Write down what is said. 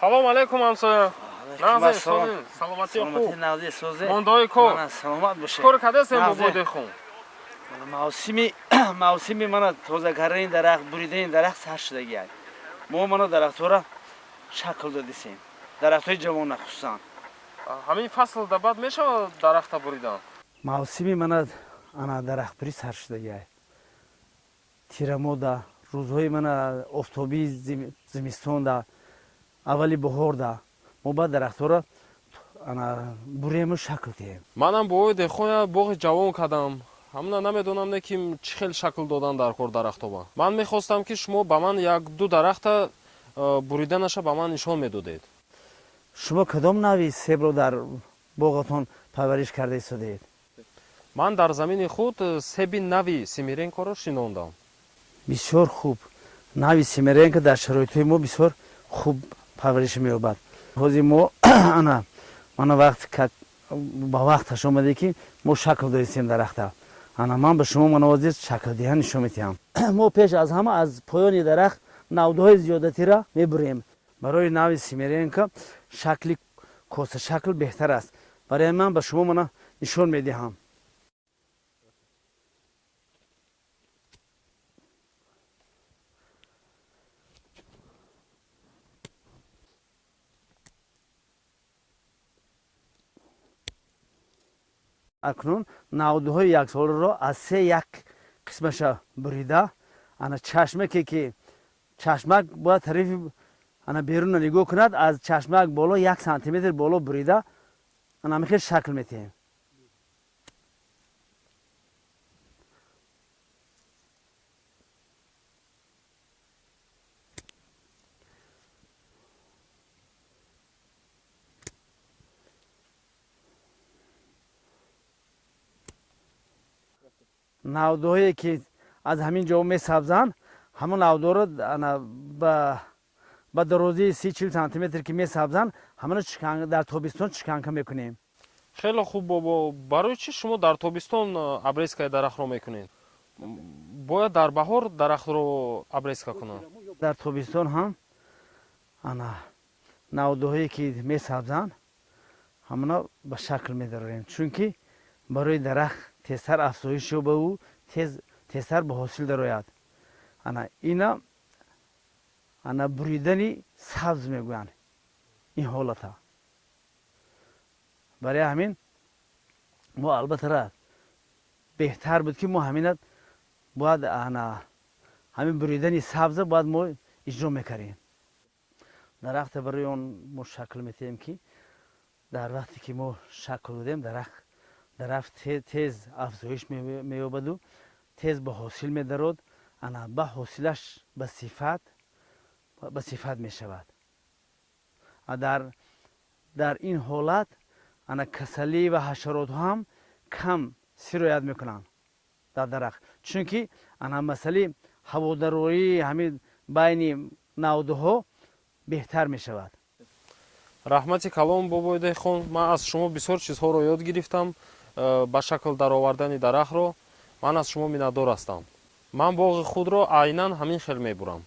Салом алейкум, ҳамсоя. Нағзе, саломатӣ, хуб? Мондаҳои кор? Саломат бошед. Кор кардастем, бобои деҳқон? Мавсими мана тоза кардани дарахт, буридани дарахт сар шудагиай. Мо мана дарахтҳоро шакл додисем, дарахтҳои ҷавона хусусан. Ҳамин фасл да баъд мешавад дарахта буридан? Мавсими мана ана дарахтбурӣ сар шудагиай. Тирамода, рӯзҳои мана офтобии зимистонда, аввали баҳорда мо баъд дарахтҳоро ана бурему, шакл диҳем. Манам бобои деҳқон як боғи ҷавон кардам. Ҳамна намедонам, не ки чӣ хел шакл додан дар кор дарахтоба. Ман мехостам, ки шумо ба ман як ду дарахта буриданаша ба ман нишон медодед. Шумо кадом нави себро дар боғатон парвариш карда истодаед? Ман дар замини худ себи нави Симиренкоро шинондам. Бисёр хуб. Нави Симиренко дар шароитҳои мо бисёр хуб парвариш меёбад. Ҳозир мо ана мана вақт ба вақташ омаде, ки мо шакл додистем дарахта. Ана ман ба шумо мана ҳозир шаклдиҳа нишон медиҳам. Мо пеш аз ҳама аз поёни дарахт навдаҳои зиёдатиро мебурем. Барои нави Симиренко шакли косашакл беҳтар аст. Барои ман ба шумо мана нишон медиҳам. Акнун навдуҳои яксоларо аз се як қисмаша бурида, ана чашмаке ки чашмак бояд тарафи ана берунро нигоҳ кунад, аз чашмак боло 1 сантиметр боло бурида, ана ҳамин хел шакл метиҳем. Навдоҳое ки аз ҳамин ҷо месабзанд, ҳамон навдоро ба дарозии 30-40 сантиметр ки месабзанд, ҳамаро дар тобистон чиканка мекунем. Хеле хуб, бобо. Барои чӣ шумо дар тобистон обрезкаи дарахтро мекунед? Бояд дар баҳор дарахтро обрезка кунанд. Дар тобистон ҳам ана навдоҳое ки месабзанд, ҳамона ба шакл медарорем, чунки барои дарахт тезтар афзоиш ёбаву тезтар ба ҳосил дарояд. Ана ина ана буридани сабз мегӯянд ин ҳолата. Барои ҳамин мо албатта беҳтар буд, ки мо ҳамина бояд ана ҳамин буридани сабза бояд мо иҷро мекардем. Дарахта барои он мо шакл метиҳем, ки дар вақте ки мо шакл додем, дарахт тез афзоиш меёбаду тез ба ҳосил медарод. Ана ба ҳосилаш ба сифат мешавад. Дар ин ҳолат ана касалӣ ва ҳашаротҳо ҳам кам сироят мекунанд дар дарахт, чунки ана масъалаи ҳаводароии ҳамин байни навдуҳо беҳтар мешавад. Раҳмати калом, бобои деҳқон. Ман аз шумо бисёр чизҳоро ёд гирифтам. Ба шакл даровардани дарахтро ман аз шумо миннатдор ҳастам. Ман боғи худро айнан ҳамин хел мебурам.